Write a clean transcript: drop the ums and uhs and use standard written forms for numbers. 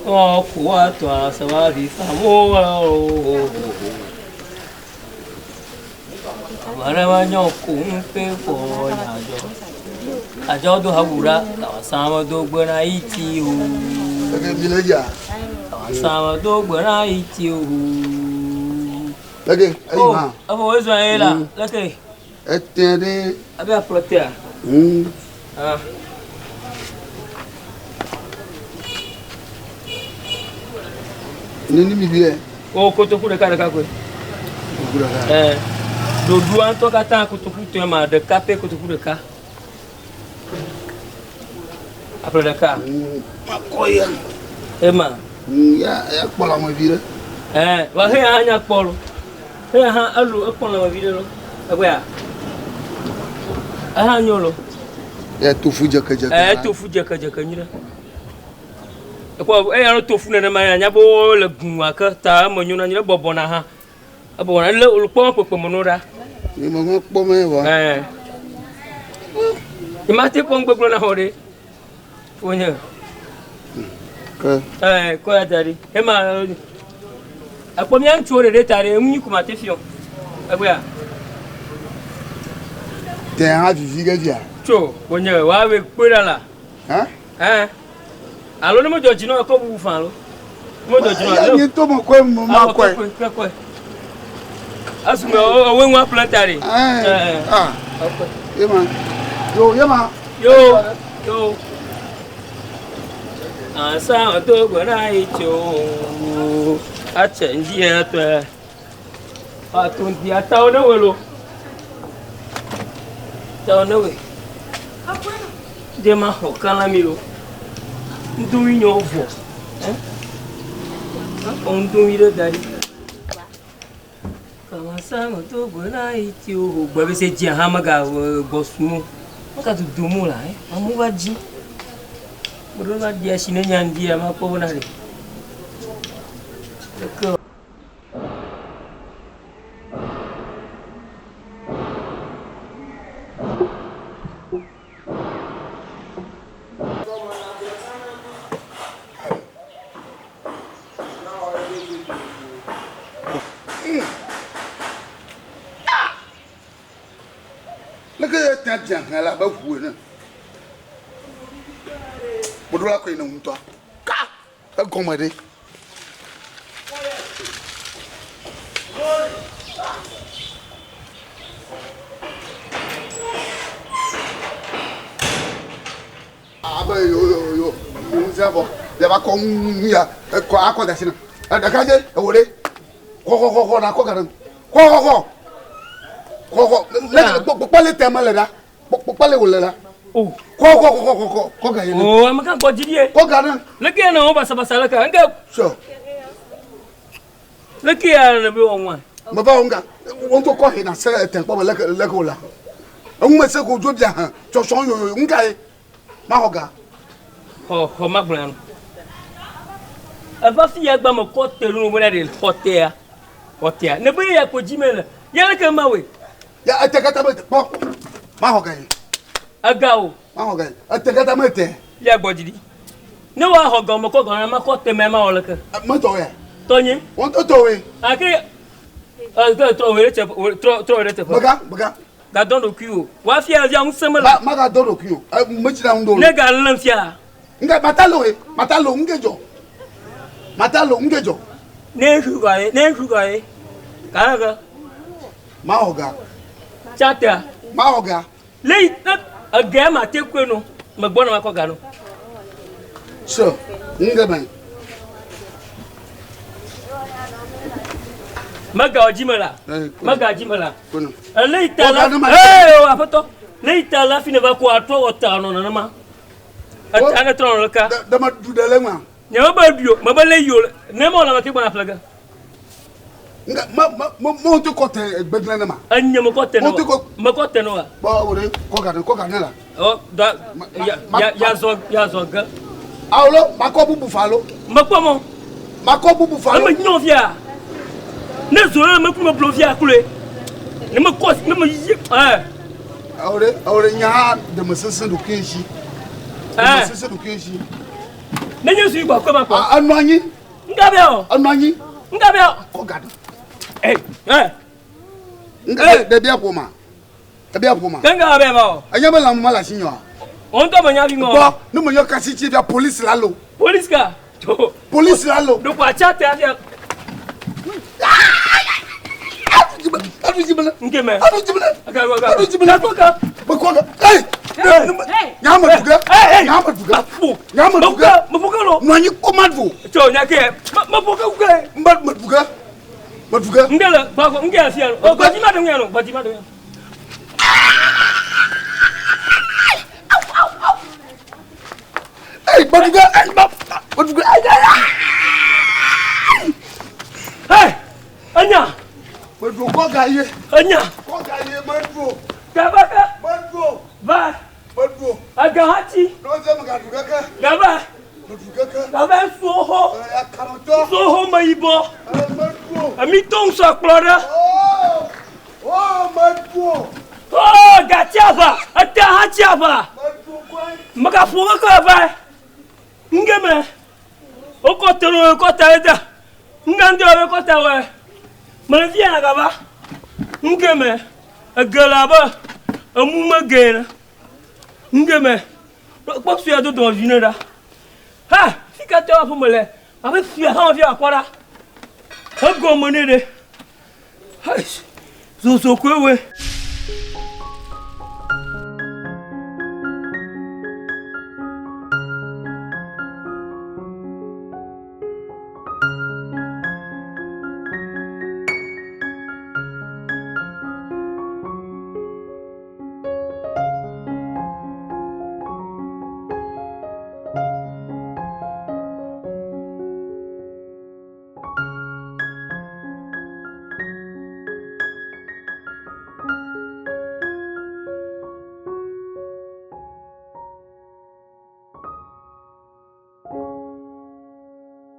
Ɔ ku atɔ asaba vi fa mo o. Amarema nyɔ ku ŋpe fɔ nyadzɔ. Adzɔ do hawura kawasama do gbena iti o. Leke mi le ya. Kawasama do gbena iti o. Leke eyi ma. Efo wo zɔn ye la. Leke. Ete ɖe. Abe akplɔtea. Ah. Neni mi bie. O kotoku ɖeka ɖeka koe. Kotoku ɖeka. Ɛɛ. Ɖoɖoa ŋutɔ katã kotoku tɔe ma ɖeka pɛ kotoku ɖeka. Aƒle ɖeka. Makɔ ya. Ema. Ya ya kpɔ lãme vi ɖe. Ɛɛ wa he ya nya kpɔ lo. He ya hã elo ekpɔ lãme vi ɖe lo. Egbea. Eha nyo lo. Ya tofu dzekedzeke. Ɛɛ tofu dzekedzeke nyi ɖe. Ekpɔ eya no tofu nenema ya nya be wole gũ ake ta eme nyo na nyi ɖe bɔbɔna hã. Ebɔbɔna ele kpɔ kpekpe me no ɖa. Nye me ŋu kpɔ me vɔ. Ɛɛ. Nye ma te kpɔ ŋgbegblɔ na xɔ ɖe. Wonye. Ke. Ɛɛ kɔ ya da ɖi. Ema ekpɔ mía ŋutsuwo ɖeɖe ta ɖe enu nyi ko ma te fiɔ. Egbea. Tɛ hã vivi ɖe via. Tso wonye woawe kpe ɖa la. Hã? Ɛɛ. Alo ne medzɔ dzi na ekɔ bubu fã alo. Ne medzɔ dzi na. Ya nye to me kɔe mo ma kɔe. Kɔe kɔe. Asume owe ŋu aƒle ta ɖi. Ɛɛ. Ah. Yema. Yo yema. Yo yo. Ansa do gbɔna yi tso. Atse ŋdi etɔe. Ato ŋdi atawo ne welo. Tawo ne we. De ma xɔ kala mi lo. Ŋdowi nyɔ vɔ. Ɛ? Akɔ ŋdowi ɖe da ɖi. Kawasa me do gbɔna yi tso. Gbɔ be se dzi hã mega gbɔ sumo. Mega dodo mo la. Amewo va dzi. Meɖo va ɖi asi ne nya ŋdi ya makpɔ bena ɖe. Leke. Leke ye te dze hẽ la be ʋu ene. Meɖo la koe ne ŋutɔa. Ka egɔme ɖe. Abe yo yo yo ŋusẽ vɔ yava kɔ ŋu ya ekɔ akɔ da si na. Ɖeka dze ewo ɖe. Xɔxɔxɔxɔ na kɔ ga ɖe. Xɔxɔxɔ. Xɔxɔ le kpɔkpɔ le tɛ mele ɖa. Kpɔkpɔ le wòle la. O. Kɔ kɔ kɔ kɔ kɔ kɔ ga yene. O ame ka gbɔ dzi ɖie. Kɔ ga ne. Leke ya na wo basabasa leke. Nke. Sɔ. Leke ya ne be wɔn wa. Me va wɔn ga. Wɔn to kɔ he na se ete kpɔ me leke leke wòle. Eŋu me se ko dzo bia hã. Tsɔtsɔ yoyo ŋka ye. Ma xɔ ga. Xɔ xɔ ma gblɔ ya no. Eva fi ya gba me kɔ te nu bena ɖe xɔ tea. Xɔ tea. Ne be ya ko dzi me le. Ya leke ma we. Ya ete kata me kpɔ. Ma xɔ ga ye. Ega o. Ma xɔ ga ye. Ete kata me te. Ya gbɔ dzi ɖi. Ne wa xɔ ga me kɔ ga ma kɔ te me ma wɔ leke. Me tɔ ya. Tɔnye. Wɔn tɔ tɔ we. Ake. Ɛ trɔ we ɖe trɔ trɔ we ɖe teƒe. Mega mega. Gadɔ ɖokui o. Wa fia via ŋusẽ mele. Ma magadɔ ɖokui o. Ɛ metsina ŋu ɖo. Ne ga lém fia. Nga mata lo ye mata lo ŋge dzɔ. Mata lo ŋge dzɔ. Ne ŋu ga ye ne ŋu ga ye. Ka ga. Ma xɔ ga. Tsatea. Ma xɔ ga. Le yi ne ege ma te koe no. Me gbɔ na ma kɔ ga no. Sɔ ŋge bɛn. Mega o dzi me la. Mega dzi me la. Kono. Ele yi ta la. Kɔ ga ne ma. Ee o aƒetɔ. Le yi ta la fi ne va ko atrɔ wɔ ta nɔ nenema. Eta ne trɔ nɔ leka. Ɖe me ɖu ɖe le ŋua. Nye me be ɖui o. Me be le yi o. Ne me wɔ la me ke gbɔna ƒle ge. Nga me me me me ŋutɔ kɔ te gbegblẽ ne ma. Enye me kɔ te ne Ŋutɔ wa. kɔ. Me kɔ te ne wa. Kpɔ o ɖe kɔ ga ne kɔ ga ne la. Ɔ da ya ya ya zɔ ya zɔ ge. Awo makɔ bubu fa lo. Me kpɔ mɔ. Makɔ bubu fa lo. Eme nyɔ fia. Ne zɔ le me ku me blo fia kloe. Ne me kɔ ne me yi ɛ. Awo ɖe awo ɖe nya deme sese ɖokui dzi. Deme sese ɖokui dzi. Ne nye su gbɔ kpe ma kpɔ. Enɔ anyi. Ŋka bɛ o. Enɔ anyi. Ŋka bɛ o. Kɔ ga ɖe. Ee ee. Ŋka bɛ ɖe bia ƒoma. Ebia ƒoma. Ke ŋka bɛ ba o. Enye be lãme mele asinye oa? Wò ŋutɔ menya vi ŋɔ. Kpɔ ne meyɔ kasi tsi fia polisi la lo. Polisi ka? To. Polisi la lo. Ɖeko atsa te hafi. Aɖu dzi mele. Ŋke me. Aɖu dzi mele. Aɖu dzi mele. Gakpɔ ka. Mekɔ ka. Ee. Nya me du ge. Nya me du ge. Nya me du ge. Meƒo ke lo. Nɔ anyi kpɔ ma du. Tso nya ke. Meƒo ke ke. Mbe me du ge. Me du ge. Ŋke le gbɔ ŋke afia lo. Gbɔdzi ma ɖe ŋu ya lo. Gbɔdzi ma ɖe ŋu ya. Hey, Baduga, hey, Baduga, hey, Enya. Meɖo kɔ ga ye. Enya. Kɔ ga ye meɖo. Gaba ka. Meɖo. Va. Meɖo. Aga hati. N'o se me gaɖu keke. Gaba. Meɖu keke. Gaba soho. Akamatɔ. Soho me yibɔ. Meɖo. Emi to ŋusɔ kplɔ ɖe. Oh, oh, meɖo. Oh, gati aʋa. Ete hati aʋa. Meɖo kɔe. Megaƒo keke ava. Ŋge me. Wokɔ te ɖo kɔ ta ɖe ta. Ŋge ŋdɔ be kɔ ta wɔ. Mele fia na gaba. Ŋge me. Ege le abe emu me ge ene. Ŋge me. Kpɔ fia do dɔmedzoe ne ɖa. Ha, fi ka tɔ aƒe me le? Abe fia hã fia akpɔ ɖa. Egɔme ne ɖe. Zozo koe woe.